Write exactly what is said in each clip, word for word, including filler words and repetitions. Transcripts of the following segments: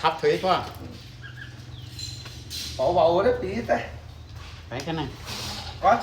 Khắp thuế ꞌchua. Báu báu đấy, pí té. Pé cái này. Có.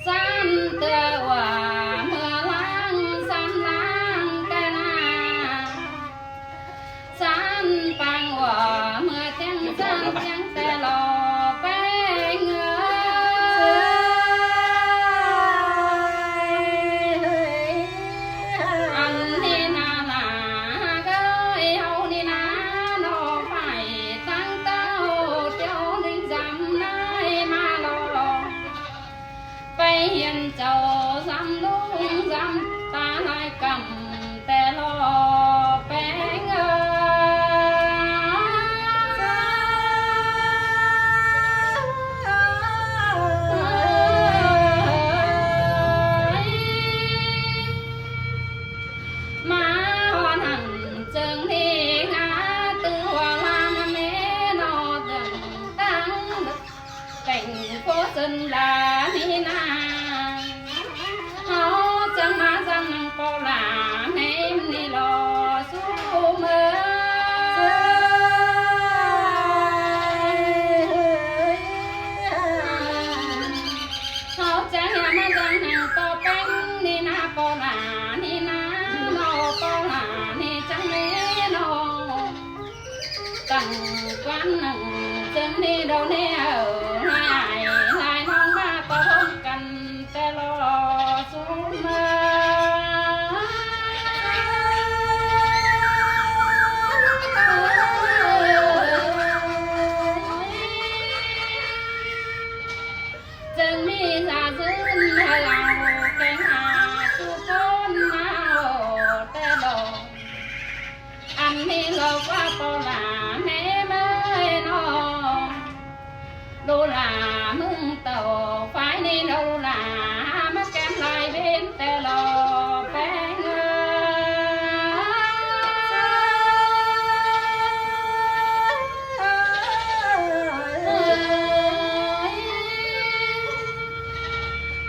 ꞌSan ꞌtưa ꞌmưa ꞌláng, ꞌsán ꞌláng ꞌtẹ ꞌna. ꞌSan pang ꞌmưa ꞌtiếng, ꞌsán ꞌtiếng ꞌtẹ lo ꞌpéng ơi. Ăn ꞌnị ꞌna ꞌlạ ꞌcới ꞌháu ꞌnị ꞌna, ꞌno phải ꞌtáng ꞌtáo ꞌtiếu ꞌnưng dăm ꞌnái ꞌmá lo. Pay hiên chảu dăm ꞌlung dăm ta lai căm ꞌtẹ lo ꞌpéng ơi. ꞌMá ꞌhọt hẳn ꞌchương ꞌnị ngá ꞌtứ ꞌva ꞌlạ ꞌmá ꞌmé ꞌno ꞌtếng ꞌtáng ꞌtếng ꞌpộ ꞌsơn ꞌlạ ꞌnị ꞌna. ꞌHáu chắng ꞌmá dăm nẳng ꞌpo ꞌlạ ꞌmé ꞌnị lo sú ꞌmưa. ꞌHáu chắng ꞌmá dăm nẳng ꞌpo ꞌpéng ꞌnị ꞌna, ꞌpo ꞌlạ ꞌnị ꞌna, ꞌno ꞌpo ꞌlạ ꞌnị chắng ꞌmé ꞌno. Tẳng ꞌquám nẳng ꞌchương ꞌnị đaư ꞌnị ꞌnị, lai lai ꞌnọng ꞌmá ꞌpo ꞌhôm căn ꞌtẹ lo sú ꞌmưa. ꞌChương ꞌnị dá dưn hảư au kéng ha sú ꞌcốn ꞌmá ꞌtẹ lo. Ăn ꞌnị lo ꞌquá ꞌpo ꞌlạ ꞌmé ꞌmới ꞌno. ꞌLụk ꞌlạ ꞌmướng tảu phái ꞌnị lo, ꞌlụk ꞌlạ ꞌmá kém lai bến ꞌtẹ lo ꞌpéng ơi.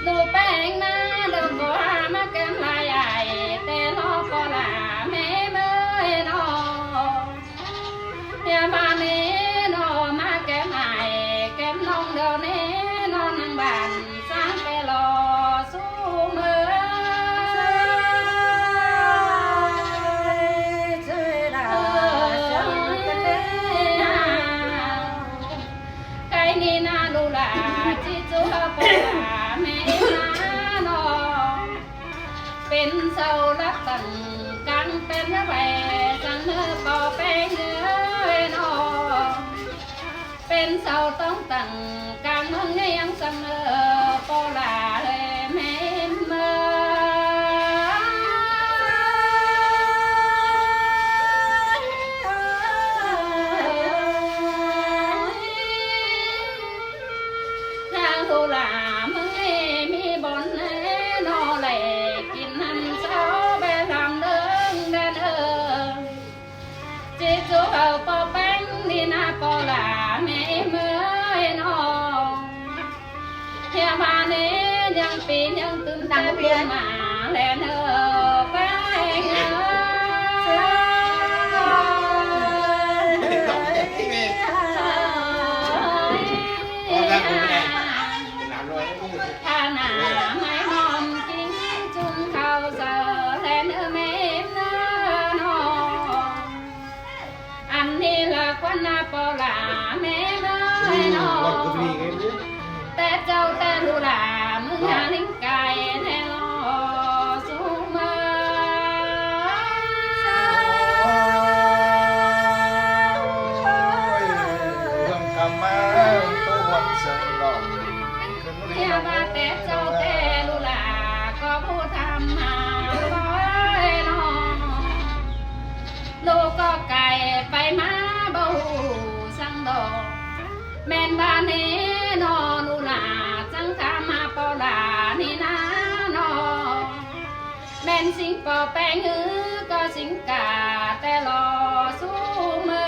ꞌLụk ꞌpéng ꞌna đaư ꞌcọ ꞌmá kém lai ai ꞌtẹ lo ꞌpo ꞌlạ ꞌmé ꞌmới ꞌno. ꞌNhá ꞌmá ꞌnị ꞌno ꞌmá kém ai kém ꞌnọng đaư ꞌnị ꞌno nẳng bản ꞌsáng ꞌtẹ lo sú ꞌmưa. Cái ꞌnị ꞌna ꞌlụk ꞌlạ ꞌchí ꞌchua ꞌpo ꞌlạ ꞌmé ꞌna ꞌno. Pên sau lắc tẳng cang pên ꞌmá pay săng ꞌmưa ꞌpo ꞌpéng ơi ꞌno. Pên sau ꞌtóng tẳng cang ꞌmướng ꞌnhắng săng ꞌmưa ꞌpo ꞌlạ ơi ꞌmé ꞌmá. ꞌNhá ꞌlụk ꞌlạ ꞌmướng ꞌnị ꞌmí bón ꞌnị ꞌno lai kin ꞌnặn sau ꞌvạy ꞌlam ꞌlớng đen ơ. ꞌChí ꞌchua au ꞌpo ꞌpéng ꞌnị ꞌna ꞌpo ꞌlạ ꞌmé ꞌmới ꞌno. ꞌNhá ꞌmá ꞌnị ꞌnhắng pi ꞌnhắng tứm đăng ꞌtẹ ꞌpưa ꞌmá ꞌlẹo ơ ꞌpéng ơi. Tha nả mai ꞌnọm kin ꞌchung khảu sau ꞌlẹo ꞌmé ꞌmá ꞌno. Ăn ꞌnị ꞌlạ ꞌquá ꞌna ꞌpo ꞌlạ ꞌmé ꞌmới ꞌno. ꞌTẹ chảu ꞌtẹ ꞌlụk ꞌlạ ꞌmướng ꞌnhá ꞌlính cai ꞌtẹ lo sú ꞌmưa. Ôi, hương cam á, hương tô buôn sương đỏ. Sính ꞌpo ꞌpéng ꞌhứ ꞌcọ sính cả té lo su ꞌmớ.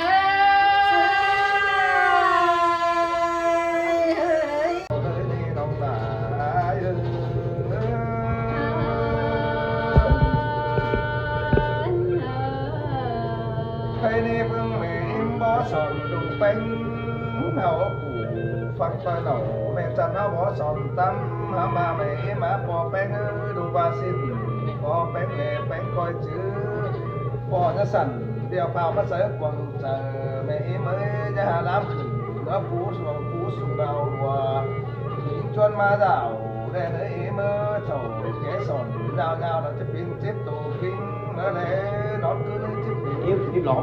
Khay ꞌnị ꞌpứng mẹ ꞌím bók son đu ꞌpéng, hảư ꞌcụ phắng ꞌtoi nảu, mẹ chăn ꞌháu bók son tắm, hák ꞌva mẹ ꞌím ꞌmá ꞌpo ꞌpéng ꞌhứ đu ꞌva sính, ꞌpo ꞌpéng lé ꞌpéng ꞌcoi chứ. ꞌPo ꞌnhá săn, điêu phao ꞌmá sáư cuông chaư, mẹ ꞌím ới, ꞌnhá hák lám khửn, ꞌmá pú suông pú sung đao lua. Nính ꞌchuôn ꞌmá dảo, đen ới ꞌím ới, thảu ké son, dao dao nó ꞌchí pín chếp tô kính, nó đé, nó cứ ꞌchí pín. Íp, íp lỏ,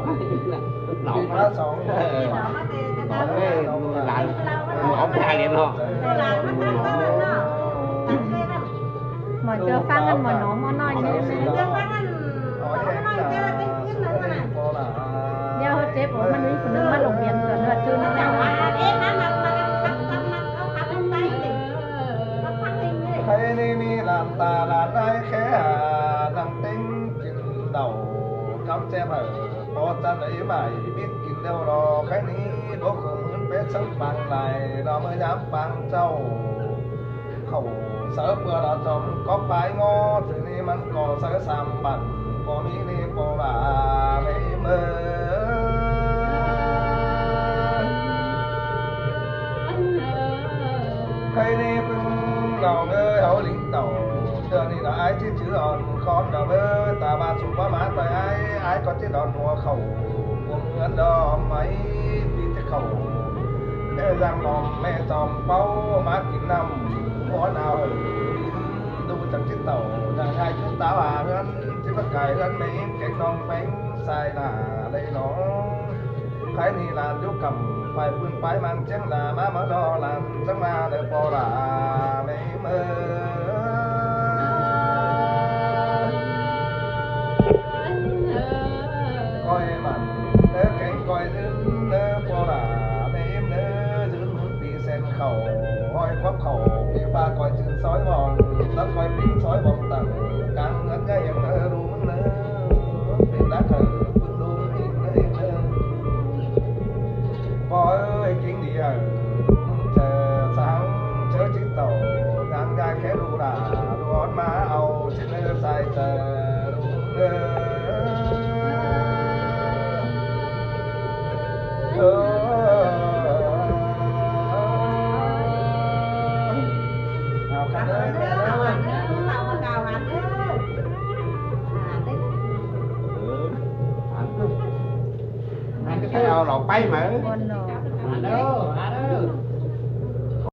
lỏ. Pín ꞌmá song. Lỏ, lỏ, lỏ, lỏ, lỏ, lỏ. ꞌMọ ꞌchưa ꞌphắng ꞌnặn ꞌmọ nó ꞌmọ ꞌnọi ꞌnị. Điêu chếp ổ ꞌmắn ꞌnị, phủ ꞌnưng ꞌmắn ꞌlộc điện, phủ ꞌnưng ꞌmắn ꞌlộc điện. Khay ꞌnị ꞌmí ꞌlan ta ꞌlan ải khé ha, ꞌnăng ꞌtếng kin đảu, cắm chém hảư, ꞌpo chăn ới mải, bít kin đeo lo, khay ꞌnị báu khửn ꞌhướn pét sớng pang lai, lo ꞌmớ dám pang ꞌchạu. Khảu sáư ꞌpưa lo chom cóp phái ꞌngó, thứ ꞌnị ꞌmắn ꞌcọ sáư sam băn, ꞌcọ ꞌmí ꞌnị ꞌpo ꞌva mẹ ꞌím ới. Khay ꞌnị ꞌpứng lo ꞌngới hảư lính tảu, ꞌtưa ꞌnị lo ải ꞌchí chứ ón khón lo ꞌmớ, ta ꞌva sung ꞌpá ꞌmá ꞌtoi ải, ải ꞌcọ ꞌchí đón hua khảu, cuông ꞌngớn đo ꞌmạy, ꞌpi ꞌchí khảu. Mẹ dăng nỏm mẹ chom páu ꞌmá kin ꞌnặm, hua nao hảư đin, đu chắng ꞌchí tảu, dăng ải ꞌchí táo ha ꞌhướn, ꞌchí ꞌmá cai ꞌhướn mẹ ꞌím kéng ꞌnọng ꞌpéng sai nả đảy nó. Khay ꞌnị ꞌlan dú căm, phải ꞌpưn pái ꞌmắn ꞌchiếng đa ꞌmá ꞌmá lo ꞌlan chắng ꞌmá đảy ꞌpo ꞌva mẹ ꞌím ới. ꞌCoi mẳn ꞌnớ kéng ꞌcoi dưn ꞌnớ ꞌpo ꞌva mẹ ꞌím ꞌnớ dưn ꞌmướng pi sen khảu, ꞌhọi cóp khảu pi ꞌva ꞌcoi chưn sói vong, tắt ꞌcoi pính sói vong tẳng, cang ꞌngớn ꞌnhá hiêng ꞌnớ đu ꞌmướng ꞌnớ, pên đắc hảư ꞌpứng đu ꞌmướng ꞌnhính ꞌnớ ꞌhính ꞌnớ. ꞌPo ơi, kính đi hảư, sáng chớ chít tẩu, dáng gai khé đu đả, đu ón má au, chít nơ sai tờ, đu nơ. Ơ. Ao khăn ơi, mẹ ơi. Ăn cái ao lẩu pay mà. Ăn đâu, ăn đâu.